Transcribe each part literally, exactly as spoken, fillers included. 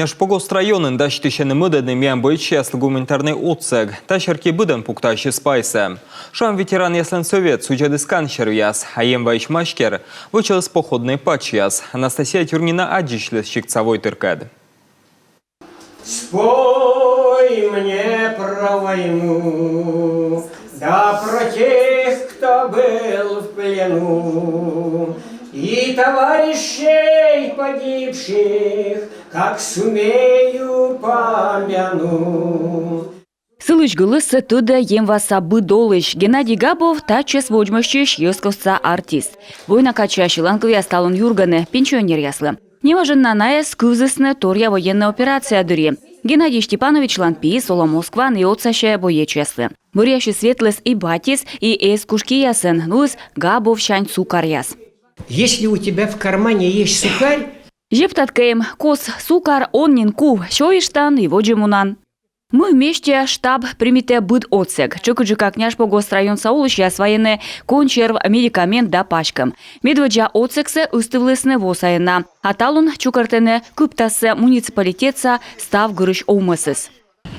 Княжпогост районын дасьтысьӧны мӧдӧдны миян боечьяслы гуманитарнӧй отсӧг. Та серти быдӧн пуктасис пайсӧ. Шуам, ветеранъяслӧн сӧвет судзӧдіс кансервъяс, а Емваысь мастер вӧчаліс походнӧй пачьяс. Анастасия Тюрнина аддзысьліс сиктса войтыркӧд. Спой мне про войну, да про тех, кто был в плену, и товарищей погибших, как сумею, помяну. Сылысь гӧлӧссӧ тӧдӧ Емваса быд олысь. Геннадий Габов — татчӧс водзмӧстчысь, йӧзкостса артист. Война кадся сьыланкывъяс талун юргӧны пенсионеръяслы. Неважӧн на найӧс кывзісны торъя военнӧй операция дырйи. Геннадий Степановичлӧн пиыс олӧ Москваын и отсасьӧ боечьяслы. Бӧръясьыс ветліс и батьыс, и эз куш киясӧн, нуис Габовсянь сукаръяс. Если у тебя в кармане есть сухарь, зептад кӧ эм кос сукар, он нин кув, сёйыштан и водзӧ мунан. Мый местӧ штаб примитӧ быд отсӧг. Тшӧкыдджыка Княжпогост районса олысьяс вайӧны консерв, медикамент да паськӧм. Медводдза отсӧгсӧ ыстывлісны во сайын на. А талун чукӧртӧны Кыптассӧ муниципалитетса став гырысь овмӧсыс.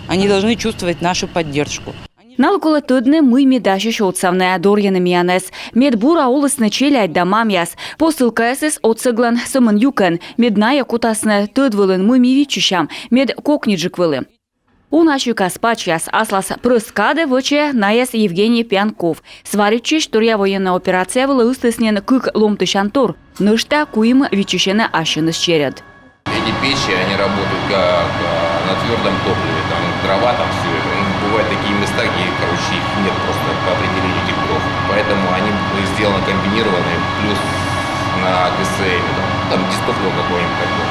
Они должны чувствовать нашу поддержку. Налы колӧ тӧдны, мый ми дасьӧсь отсавны, дорйӧны миянӧс. Мед бура олісны челядь да мамъяс. Посылкаясыс отсӧглӧн сӧмын юкӧн. Мед найӧ кутасны тӧд вылын, мый ми виччысям. Мед кокниджык вӧлі. Уна сикас пачьяс аслас прӧст кадӧ вӧчӧ найӧс Евгений Пьянков. Сваритчысь торъя военнӧй операция вылӧ ыстіс нин кык ломтысянтор. Нӧшта куим виччысьӧны ассьыныс черӧд. Эти печи, они работают как, а, на твердом топливе, там дрова, там всё это. Ну, бывают такие места, где, короче, их нет просто по определению этих дров. Поэтому они, у них сделаны комбинированные, плюс на ГСМ, там, там дизтопливо какое-нибудь такое.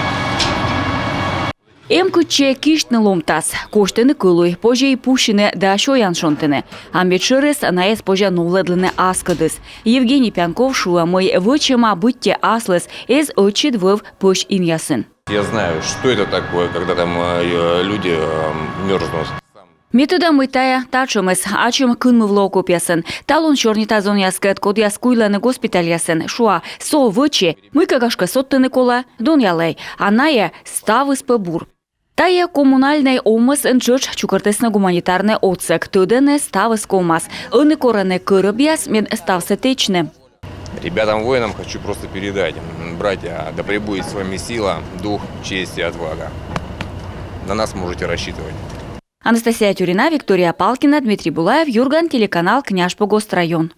Эм кытчӧ кисьтны ломтас, косьтӧны кӧлуй, позьӧ и пусьыны да сёян шонтыны. А медшӧрыс, найӧс позьӧ новлӧдлыны аскӧдыс. Евгений Пьянков шуӧ, мый вӧчӧма быттьӧ аслыс, эз ӧтчыд вӧв пӧсь инъясын. Я знаю, что это такое, когда там, э, люди, э, мерзнут. Ме тӧда, мый тайӧ татшӧмыс, ачым кынмывлӧ окопъясын. Талун сёрнита зонъяскӧд, кодъяс куйлӧны госпитальясын. Шуа, со вӧчӧ, мыйкӧ, гашкӧ, содтыны колӧ, донъялӧй. А найӧ ставыс пӧ бур. Тайӧ коммунальнӧй овмӧсын тшӧтш чукӧртісны гуманитарнӧй отсӧг. Тӧдӧны, ставыс ковмас. Ӧні корӧны кӧрӧбъяс, мед ставсӧ тэчны. Ребятам-воинам хочу просто передать, м, братья, да пребудет с вами сила, дух, честь и отвага. На нас можете рассчитывать. Анастасия Тюрина, Виктория Палкина, Дмитрий Булаев, «Юрган» телеканал, Княжпогост район.